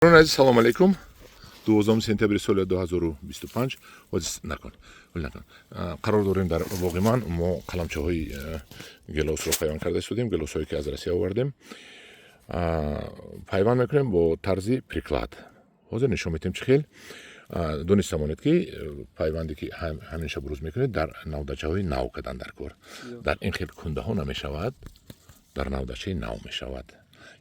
Азиз, салом алейкум. 12 сентябри соли 2025. Ҳозир накун, накун. Қарор дорем дар боғи ман. Мо қаламчаҳои гелосро пайванд карда истодем, гелосҳое ки аз Россия овардем. Пайванд мекунем бо тарзи приклад. Ҳозир нишон метиҳем, чӣ хел. Дониста монед, ки пайванде ки ҳамин шаб рӯз мекунед, дар навдачаҳои нав кардан дар кор. Дар ин хел кундаҳо намешавад, дар навдачаи нав мешавад.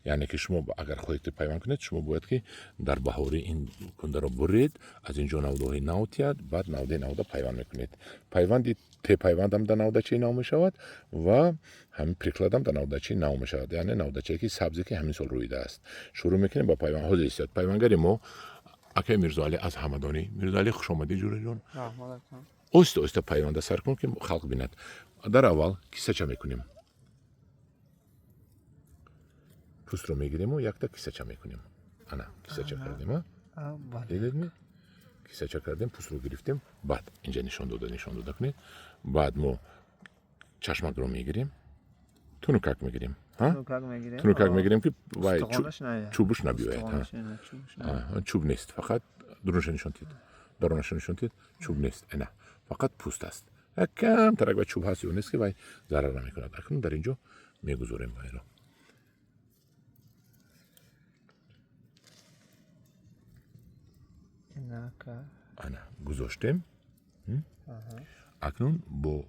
Яъне ки шумо агар хоҳед ки пайванд кунед, шумо бояд ки дар баҳорӣ ин кундаро буред, аз ин ҷо навдаҳои нав тиҳад, баъд навдаи навда пайванд мекунед. Пайванди тепайвандам дар навдачаи нав мешавад ва ҳамин прикладам дар навдачаи нав мешавад, яъне навдачае ки сабзе, ки ҳамин сол рӯидааст. Шурӯъ мекунем ба пайванд. Ҳозир истиёд пайвангари мо акаи Мирзоалӣ аз Ҳамадонӣ. Мирзоалӣ, хушомадӣ, ҷӯраҷон. Оҳиста оҳиста пайванда сар кун, ки халқ бинад. Дар аввал кисача мекунем, пӯстро мегирему якта кисача мекунем. Ана, кисача кардем. Дидедми? Кисача кардем, пӯстро гирифтем. Баъд инҷа нишон дода кунед. Баъд мо чашмакро мегирем, тунукак мегирем, тунукак мегирем, ки вай чӯбуш набиёяд. Чӯб нест, фақат дурунаша нишон тид, дарунаша нишон тид. Чӯб нест, ана, фақат пӯст аст. Якам тарак вай чӯб ҳаст ё нест, ки вай зарар намекунад. Акнун дар ин ҷо мегузорем вайро. Ана, гузоштем. Акнун бо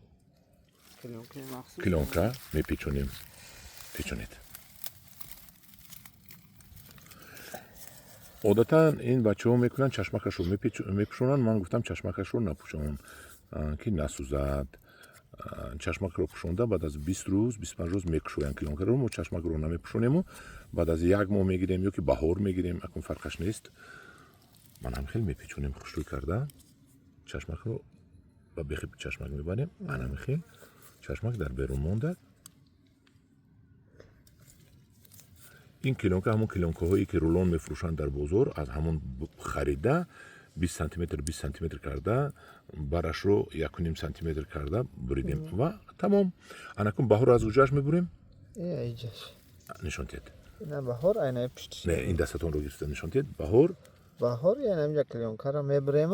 клёнка мепечонем. Печонед. Одатан ин бачаҳо мекунанд, чашмакашро мепӯшонанд. Ман гуфтам, чашмакашро напӯшон, ки насӯзад. Чашмакро пӯшонда, баъд аз 20 рӯз, 25 рӯз мекушоянд клёнкаро. Мо чашмакро намепӯшонему баъд аз як моҳ мегирем ё ки баҳор мегирем, акун фарқаш нест. Ман ҳам хел мепечонем, хушрӯй карда чашмакро ба бехи чашмак мебарем. Анами хел чашмак дар берун монда. Ин клёнка ҳамон клёнкаҳое ки рулон мефурӯшанд дар бозор, аз ҳамон харида, 20 сантиметр, 20 сантиметр карда, барашро 1,5 сантиметр карда буридем ва тамом. Анакун баҳор аз куҷоаш мебурем? Нишон диҳед. Не, ин дастатонро гирифта нишон диҳед. Баҳор. Баҳор янамиҷа клёнкаро мебурем.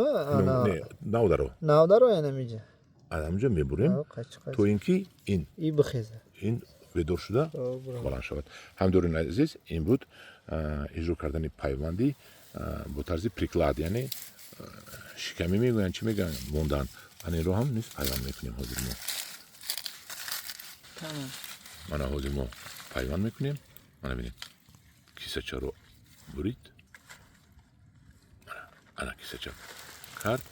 Навдаро. Навдаро янамиҷа. Аз ҳаминҷа мебурем, то ин ки ин и бихеза. Ин бедор шуда баланд шавад. Ҳамдорини азиз, ин буд иҷро кардани пайванди бо тарзи приклад, яъне шикамӣ мегӯянд, чӣ мегӯянд, мондан. Ана, инро ҳам низ пайванд мекунем ҳозир мо. Мана, ҳозир мо пайванд мекунем. Мана, бинед, кисачаро бурид. Ана, кисача кард.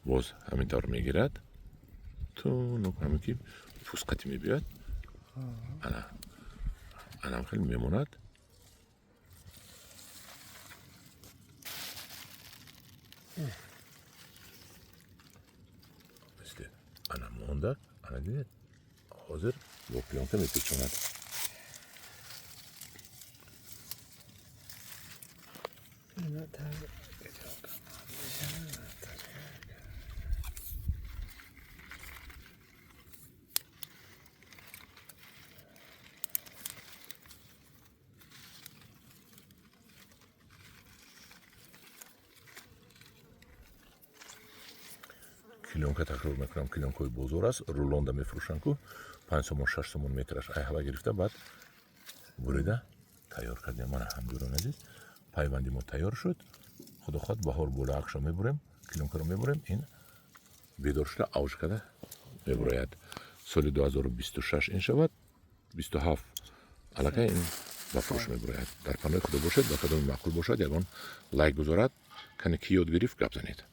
Боз ҳамин тавр мегирад, тунук, ҳамин ки пӯст қатӣ мебиёяд. Ана, анам хеле мемонад. Ана, монда. Ана, дидед, ҳозир бо плёнка мепечонад. Клёнка, такрор мекунам, клёнкаҳои бозор аст, рулонда мефурӯшанд ку, 5 сомон, 6 сомон метраш. Ай ҳава гирифта, баъд бурида тайёр кардем. Мана, ҳамдӯрони азиз, пайванди мо тайёр шуд. Худо хоҳад, баҳор болоакшо мебурем, клёнкаро мебурем, ин бедор шуда, авҷ карда мебурояд. Соли 2026 ин шавад, 27 аллакай ин ба фурӯш мебурояд. Дар паноҳи Худо бошед. Ба кадоми маъқул бошад, ягон лайк гузорад. Кане, ки ёд гирифт, гап занед.